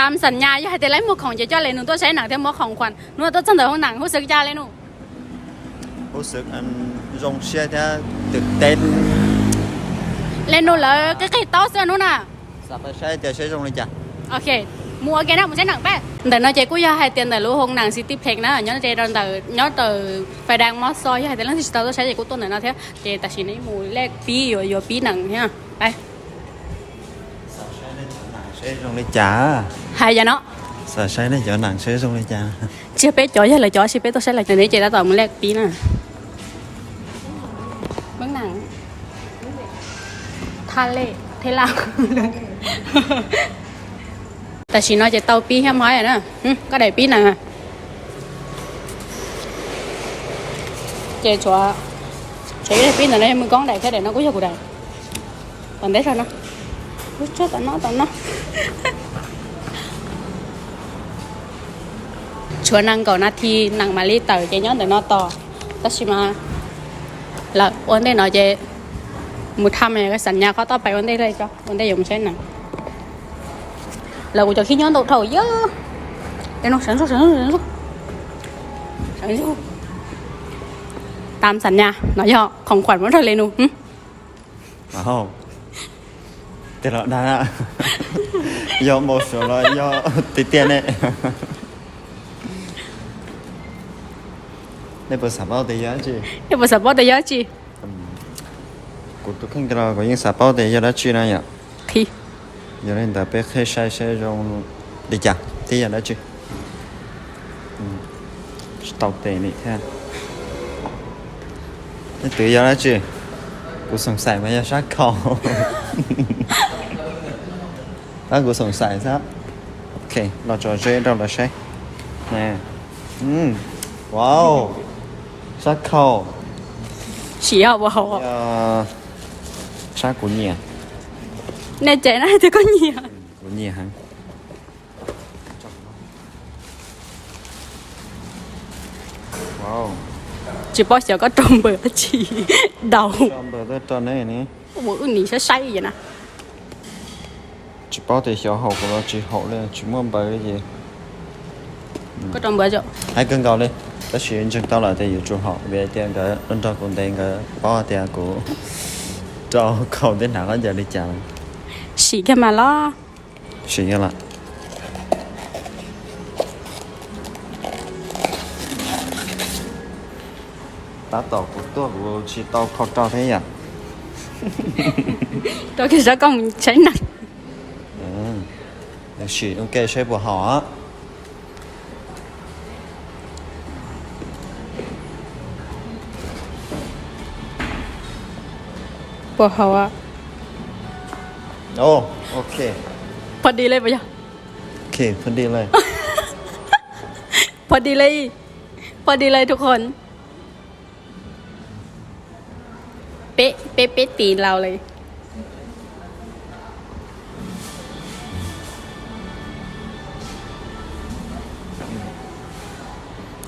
Tam xam nyas yog hais tias lawv muag khoom ces coj Le Nus tuaj saib neem thiab muab khoom khuam. Hnub no tuaj txog ntawm hoob neem, huj xwb cas Le Nus? Huj xwb zoo siab thiab twm teb. Le Nus lawv qig qig taub xwb hnub na. Xav pab saib tias saib zoo li cas. Ok, mus ua ke na, mus saib neem peb. Ntawm no ces kuj yog hais tias ntawm lub hoob neem City Place na, nyob ze rau ntawm, nyob rau Fais Daj Mob Xos, yog hais tias leej twg tsis tau tuaj saib ces kuj tuaj ntawm no thiab. Ces tam sim no mus lej pib yuav, yuav pib neem thiab. Peb Saib zoo li cas? Hais yog no. Xav saib nej cov neem saib zoo li cas. Tsis yog peb cov, yog lawv cov, tsis peb tuaj saib lawv cov ne, ces tab tom mus lej pib na. Meb neem, thaj lej, thej laj. Tam sim no ces tau pib thiab mog na. Koj daim pib neem. Ces tshuav, tshuav ib daim pib ntawm no yog Mws Koob daim thiab, daim no kuj yog kuv daim. Tom ntej zog no, lub tsuag tom no, tom no. Tshuav nees nkaum nas this neem mam li tawm ces nyob ntawm no tos. Tab sis mas lawv ua ntej no ces mus tham xam nyas qhov toj pais ua ntej, ua ntej yuav mus saib neem. Lawv kuv cov khib nyob ntau dhau yog. Tam xam nyas no yog khoom khuam muab rau Le Nus. Tej los dag, yog npau suav los yog tiag tiag ne? Nej puas xav paub tias yog dab tsi? Nej puas xav paub tias yog dab tsi? Kuv tus kheej tias los kuv yeej xav paub tias yog dab tsi na yom. Qhib. Yog li ntawd peb qhib saib saib zoo li cas thiab yog dab tsi. Tsis tau tes li thiab. Leej twg yog dab tsi? Kuv xoom xaim mas yog sab khau. Tab kuv xoom xaim xwb. Ok, los tso zeb rau lawv saib. Wow, sab khau. Sim ua hauv. Sab kuv nyiam. Nej cem na, tias koj nyiam. Kuv nyiam heev. Tsis paub xyov koj rau npawg dab tsi daus. Ua wb nim saib saib na. Tsis paub tias xyov haum kuv los tsis haum li, tsis muaj npawg li ces. Koj rau npawg. Hais kawg nkaus li, tab sis ntseeg tau lawm tias yuav tsum haum vim tias nkawd nrog kuv ntev nkawd paub tias kuv rau khau tej hnav khaub ncaws li cas. Sim kiag mas los. Sim kiag lawm. Tab tom kuv tuaj kuv tsis tau khau rau thiab yom. Rau kiag saib koj mus saib neeg. Sim ua ke saib puas haum. Puas haum? Ok. Pho di li puas yog? Ok, pho di li. Pho di li. Pho di liทุกคน. Peb, peb, peb tis laus li.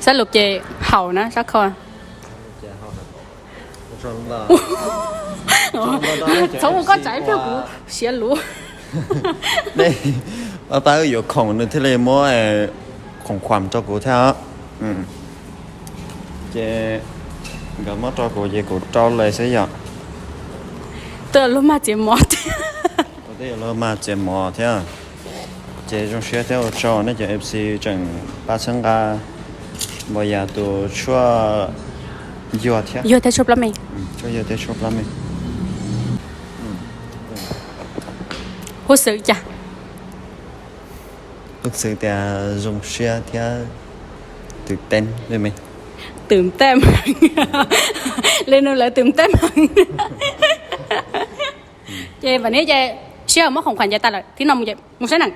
Sab lus ces haum na, sab khau. Txhob ua koj tsam ib pliag kuv siav luv. Nej, pab wb yuav khoom nws thiaj li muab khoom khuam rau kuv thiab. Ces nkawd muab rau kuv ces kuv rau lawm xwb yom. Twb luag mag txiav mov thiab. Twb luag mag txiav mov thiab. Ces zoo siab thiab ua tsaug nej cov F C tseem pab txhawb nqa Npau Yas tus tshuaj yuag thiab. Yuag thiab tshuaj plab me. Tshuaj yuag thiab tshuaj plab me. Huj xwm cas? Huj xwm tias zoo siab thiab twm teeb li me. Twm teeb meem. Li nws lawv twm teeb meem. Ces vam ni ces sij hawm muab khoom khuam ces tas lawm, thib no mus saib neem.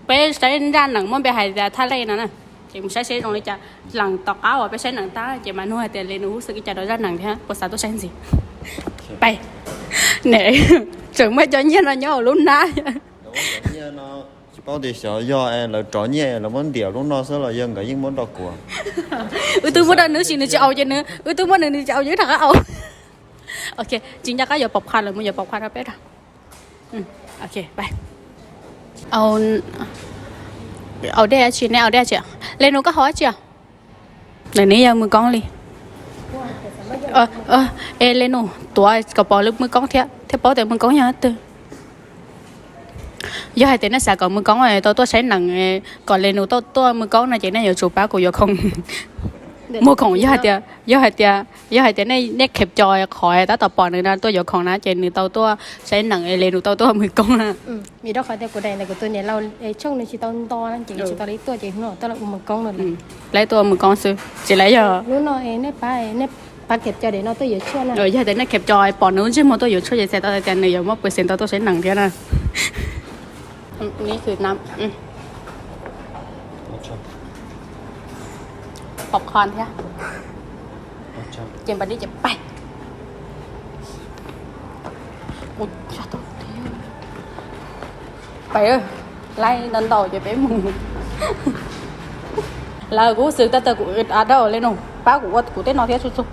Peb saib zaj neem muab npe hais tias thaj lej no na. Ces mus saib seb zoo li cas, lees tom qab uas peb saib neem tag ces mam nug hais tias li nws huj xwm li cas rau zaj neem thiab puas xav tuaj saib ntxiv. Pais. Tseem muaj cov nyiaj no nyob hauv lub hnab. Tsis paub tias xyov yog lawv rov nyiaj lawv muab ntiam lub no xwb los yog nkawd yeej muab rau kuv. Wb twb muab rau nws sis nws tsis aus ces nws, wb twb muab nws nws tsis aus ces wb rov qab aus. Ok, tsis nco qab yuav pom qha lawm mus yuav pom qha rau peb rau. Ok, bye. Au, Au dej dab tsi, neb au dej dab tsi? Le Nus, koj haus dab tsi? Nws neb yog Mws Koob li. Es Le Nus, tuav kom pom lawv Mws Koob thiab, thiab paub tias Mws Koob yog twg. Yog hais tias nej xav kom Mws Koob tau tuaj saib nees, kom Le Nus tau tuaj Mws Koob no ces nej yuav tsum pab kuv yuav khoom. Muag khoom, yog hais tias, yog hais tias, yog hais tias nej, nej khev co qhov tab tom pom nws no tuaj yuav khoom na ces nws tau tuaj saib nees, Le Nus tau tuaj Mws Koob na. Vim rau qhov tias kuv daim ntawm kuv tus niam laus tshooj nws tsis tau nto na ces tsis tau li tuaj ces hnub no tuaj ua Mws Koob no. Lawv tuaj ua Mws Koob xwb ces lawv yog hnub no nej pab, nej pab khev co daim no tuaj yuav tshuaj na. Yog tias nej khev co pom nws lub ntsej muag tuaj yuav tshuaj ces txhais tau tias nws yuav muab pes xees tau tuaj saib nees thiab na. Ni xwm nam, pom qhov thiab. Ces npam li ces pais. Pais, laij ntau ntau ces peb mus. Lawv kuv xwm tau tas kuv a dau Le Nus pab kuv ua kuv tej no thiab tsu tsu.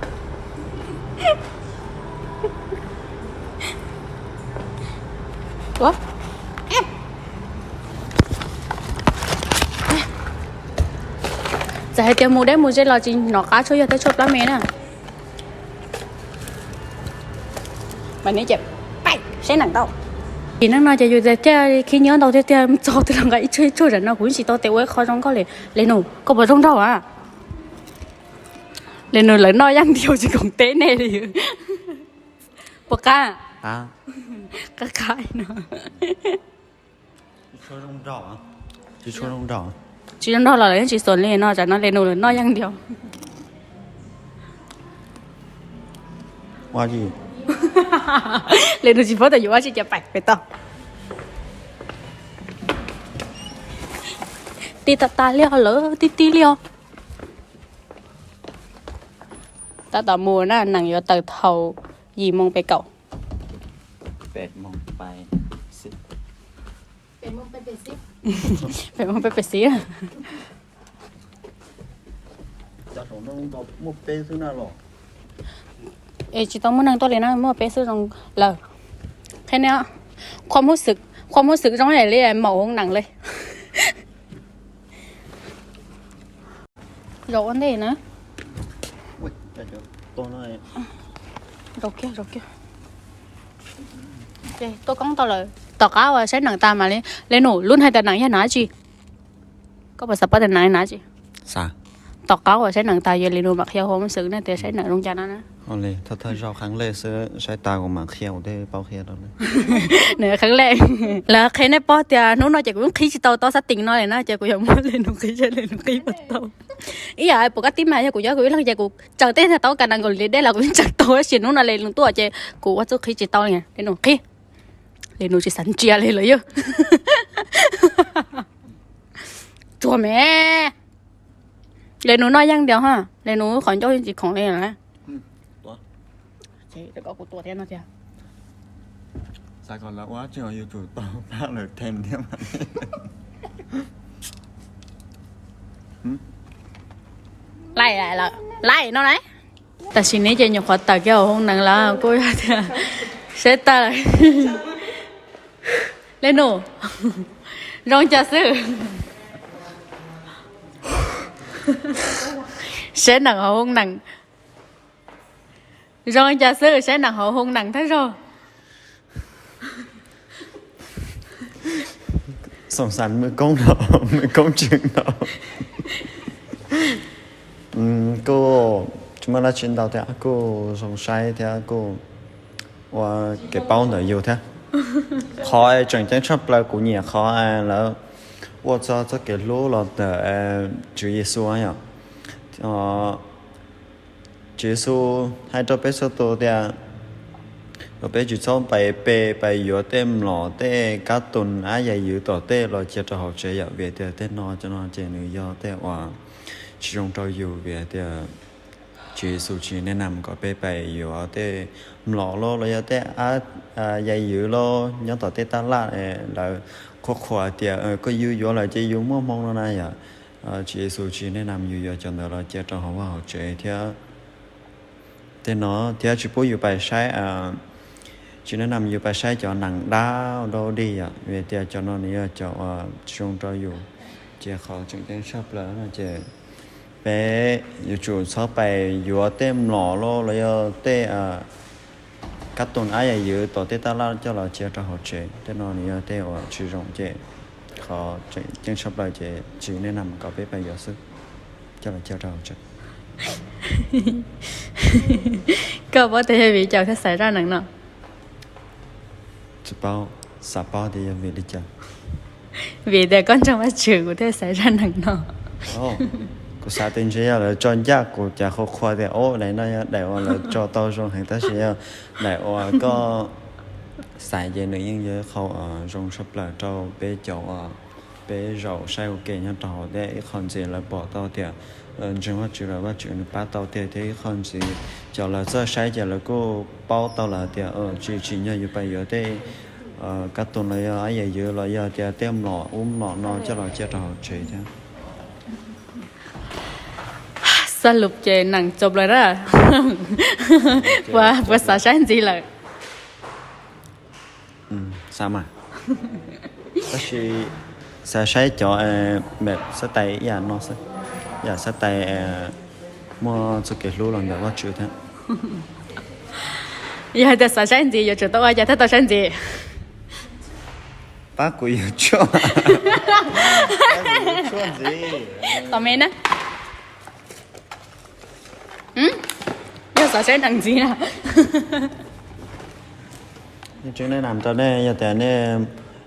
Txawm hais tias mus deb mus ze los tsis hnov qab tshuaj, yog tej tshuaj plab me na. Mas neb ces pais saib nees tau. Tim neej no ces yus tias khib nyiab ntau tiag tiag, txog twg los nqa ib tshuaj ib tshuaj. Tam no kuv tsis tau tias ua ib qho zoo nkauj li. Le Nus, koj puas zoo nraug a? Le Nus, lawv noj yaj ntiav tsis koom teb nej li. Puas qab? Qab qab no. Tsis zoo nraug los lawv yeej tsis xuas li no, tam no Le Nus lawv noj yaj ntiav. Le Nus tsis paub tias yuav ua tsi, cia pais pem tau. Tib tas tas li os lawm, tib tib li os. Tab tom mus na, nees yuav tawm thaum yim moo peb kaum. Peb moo peb peb xib. Es tsis tau muaj neeg tuaj li na, muaj peb xwb zoo lawm. Qhia ne, qhua muab xwm zoo li maum hoob nees li. Zaum ua ntej na. Zaum kiag, zaum kiag. Tuaj koob tau lawm, tom qab uas saib nees tas mam li. Le Nus, lub hais tias nees yog nav tsi? Koj puas xav paub tias nees nav tsi? Tom qab uas saib nees tas yog Le Nus mam qhia hua muab xwm ne tias saib nees zoo cas no na. Thawj thawj zaug qheb lej xwb, saib tas kuv mam qhia kuv thiaj paub qhia rau. Nws qheb lej. Lawv qhia nej paub tias hnub no ces kuv yeej qhib tsis tau tau xab tis no li na, ces kuv yuav muab Le Nus qhib, saib Le Nus qhib puas tau. Ib yam puas kab tib mas yog kuv cov kuv ib leeg ces kuv tsaws tej tau kas nees nkaum li dej los kuv yeej tsaws tau, tab sis hnub no Le Nus tuaj ces kuv ua txuj qhib tsis tau li. Le Nus qhib, Le Nus tsis xav ntsia li lawm yog. Tsuag me. Le Nus noj yeej ntiav ha, Le Nus qhov ncauj yeej tsis khoom li na. Xav kom lawv ua tsis yus tsum tau pab lawv them thiab mas. Laij, laij no na. Tam sim no ces nyuam qhuav tawm kiag hauv hoob nees lawm kuj yog tias saib tas lawm. Le Nus, zoo cas xwb? Saib nees hauv hoob nees. Zoo cas xwb, saib nees hauv hoob nees thawj zaug. Xoom xas Mws Koob no, Mws Koob tseem no. Kuj tsis muaj dab tsi ntau thiab, kuj zoo saib thiab kuj ua kev paub ntawm yus thiab. Qhov tseem ceeb tshaj plaws kuv nyiam qhov lawv ua txog txoj kev hlub los ntawm Tswv Yexus yom. Tswv Yexus hais rau peb txhua tus tias kom peb tsis txhob pais pe pais yuav tej mlom tej kab tus ab yais ywv tom tej los cia rau hauv tsev yom, vim tias tej no cov no ces nws yog tej uas tsis zoo rau yus, vim tias Tswv Yexus tsis neeg nam kom peb pais yuav tej mlom los los yog tej ab yais ywv los nyob tom tej tab laj lawv qhuas qhuas tias koj yug yuav lawm ces yus muaj hmoo no na yom. Tswv Yexus tsis neeg nam yus yuav cov ntawd los cia rau hauv vaj hauv tsev thiab. Tej no thiab tsis pub yus pais saib, tsis neeg nam yus pais saib cov nees dab dau dig yom, vim tias cov no nws yog cov uas tsis zoo rau yus. Ces qhov tseem ceeb tshaj plaws no ces peb yuav tsum txhob pais yuav tej mlom los los yog tej kab toos ab yam ywv tom tej taj laj coj los cia rau hauv tsev. Tej no nws yog tej uas tsis zoo ces qhov tseem ceeb tshaj plaws ces tsis nej nam kom peb pais yuav xwb, coj los cia rau hauv tsev. Koj paub tias yog vim cas thiaj xav zaj neeg no? Tsis paub, xav paub tias yog vim li cas. Vim tias koj ntseeg Vajtswv kuv thiaj xav zaj neeg no. Kuv xav tias ntshe yog lawv tso ncaj kuv cas qhua qhua tias o daim no yog daim uas lawv tso tau zoo heev tab sis yog daim uas koj xaiv ces nws yeej yog ib qho zoo tshaj plaws rau peb cov uas peb zaum saib ua ke nyob rau hauv thiab ib qho ntxiv lawv pom tau tias ntseeg Vajtswv lawm Vajtswv nws pab tau tiag thiab ib qho ntxiv cov lawv txawj saib ces lawv kuj paub tau lawm tias tsis tsim nyog yus pais yuav tej kab toos los yog ab yam ywv los yog tias tej mlom ub mlom no coj los cia rau hauv tsev thiab. Xab lus ces neeg txaus plaws na. Puas xav saib ntxiv lawm? Xav mas, tab sis xav saib cov xab tais ib yam no xwb, yam xab tais muaj txoj kev hlub los ntawm Vajtswv thiab. Yog hais tias xav saib ntxiv yuav tsum tau ua cas thiaj tau saib ntxiv? Pab kuv yuav tshuaj. Tom me na. Yog xav saib neeg ntxiv na. Yeej tseeb nej nam rau nej yog tias nej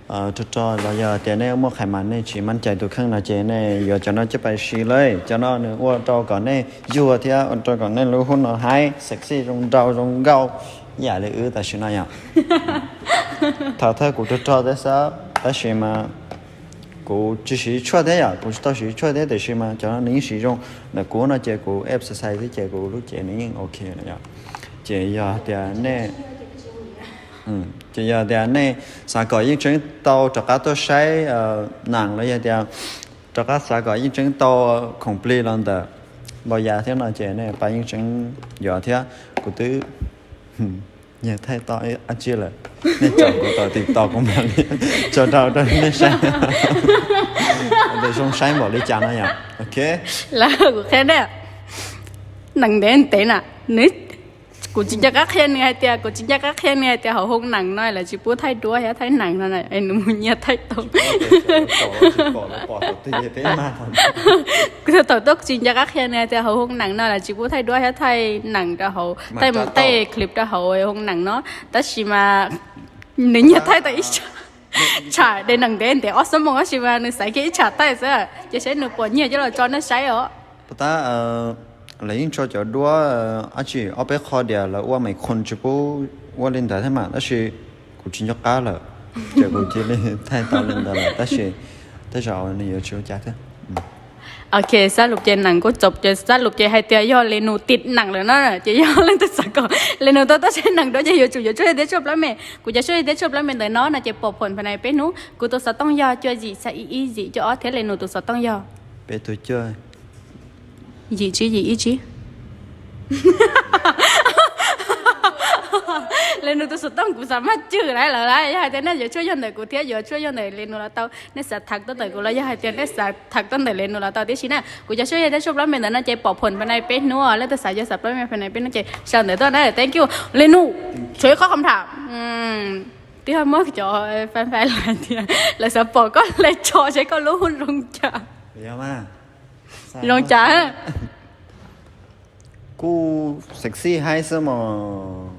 rog rog los yog tias nej muaj qhais mas nej tsis mab cais tus kheej no ces nej yuav cov no coj pais siv lawm. Cov no nws ua rau kom nej yuag thiab ua rau kom nej lub hnub no haib sexy zoo nraug zoo nkauj ib yam li wb tam sim no yom. Thaum thawj kuv rog rog thiab xwb tab sis mas kuv tsis siv tshuaj thiab yom, kuv tsis tau siv tshuaj thiab tiam sis mas cov no nws yeej siv zoo ntawm kuv no ces kuv exercise thiab ces kuv lub cev nws yeej ok na yom. Ces yog tias nej ces yog tias nej xav kom yeej tseeb tau rov qab tuaj saib neeg los yog tias rov qab xav kom yeej tseeb tau khoom plig los ntawm npau yas thiab no ces nej pab yeej tseeb yuav thiab kuv twb nyiag thaij tau dab tsi lawm. Nej caum kuv tom TikTok kuv mam li tso rau rau nej saib. Zoo saib npaum li cas no yom. Ok. Lawv kuv qhia nej, neeg ntev ntev na, nws, kuv tsis nco qab qhia nws hais tias, kuv tsis nco qab qhia nws hais tias hauv hoo neem no lawv tsis pub thaij duab thiab thaij nees no, nws mus nyiag thaij tau. Kuv thaum tuaj tsis nco qab qhia nws hais tias hauv hoo neem no lawv tsis pub thaij duab thiab thaij nees rau hauv, thaij clip rau hauv hoo neem no, tab sis mas nws nyiag thaij tau ib tsham, tsham de nees ntev ntev ob xuab moos tab sis mas nws xaiv kiag ib tsham thaij xwb, ces saib nws puas nyiag coj los tso nej saib os. Puas tab, lawv yeej tso cov duab dab tsi ob peb qho tias lawv ua meem khoom tsis pub ua li ntawd thiab mas tab sis kuv tsis nco qab lawm, ces kuv cia li thaij tau li ntawd lawm tab sis tej zaum nws yuav tsis ua cas thiab. Ok, xab lus ces nees kuj txaus, ces xab lus ces hais tias yog li nus tim nees lawm no ces yog leej twg xav kom li nus tau tuaj saib nees dua ces yuav tsum yuav tshuaj yog tias tshuaj plab me. Kuv cov tshuaj yog tias tshuaj plab me ntawm no no ces pom phoom pha nais peb hnub. Kuv tus xov tooj yog cuaj yim xya ib ib yim cuaj ob thiab li nus tus xov tooj yog peb tus cuaj yim tsib yim ib tsib. Li nus tus xov tooj kuv xav maj cwm lawm lawm, yog hais tias nej yuav tshuaj yog ntawm kuv thiab yuav tshuaj yog ntawm li nus los tau, nej xav tham tuaj ntawm kuv los yog hais tias nej xav tham tuaj ntawm li nus los tau tib si na. Kuv cov tshuaj yog tias tshuaj plab me ntawm no ces pom phoom pha nais peb hnub, leej twg xav yog xav plab me pha nais peb hnub ces sau ntawm tuaj na. Thank you li nus. Tshuav ib qho qhov tham, twb muab cov fan fai lawv tias lawv xav pom koj hle tso seb koj lub hub zoo cas. Zoo cas? Kuj sexy haib xwb mos.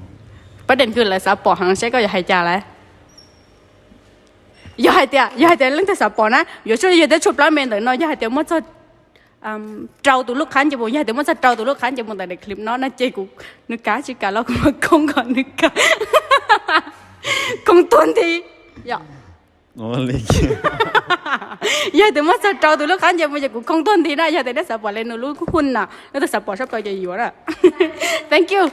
Pab deem kwv lawv xav pom heev seb koj yuav hais cas lawm. Yog hais tias, yoj hais tias leej twg xav pom na, yuav tshuaj yog tias tshuaj plab me ntawm no yog hais tias muaj txog rau tus lub qhab ncaws mus, yog hais tias muaj txog rau tus lub qhab ncaws mus ntawm daim clip no no ces kuv, nws kav tsis kav los kuv mam khoo kom nws kav, khoo tuag nthi. Yog hais tias muaj txog rau tus lub qhab ncaws mus ces kuv khoo tuag nthi na. Yog tias nej xav pom li nus lub hub na, nej twb xav pom sab plaws ces yuav na. Thank you.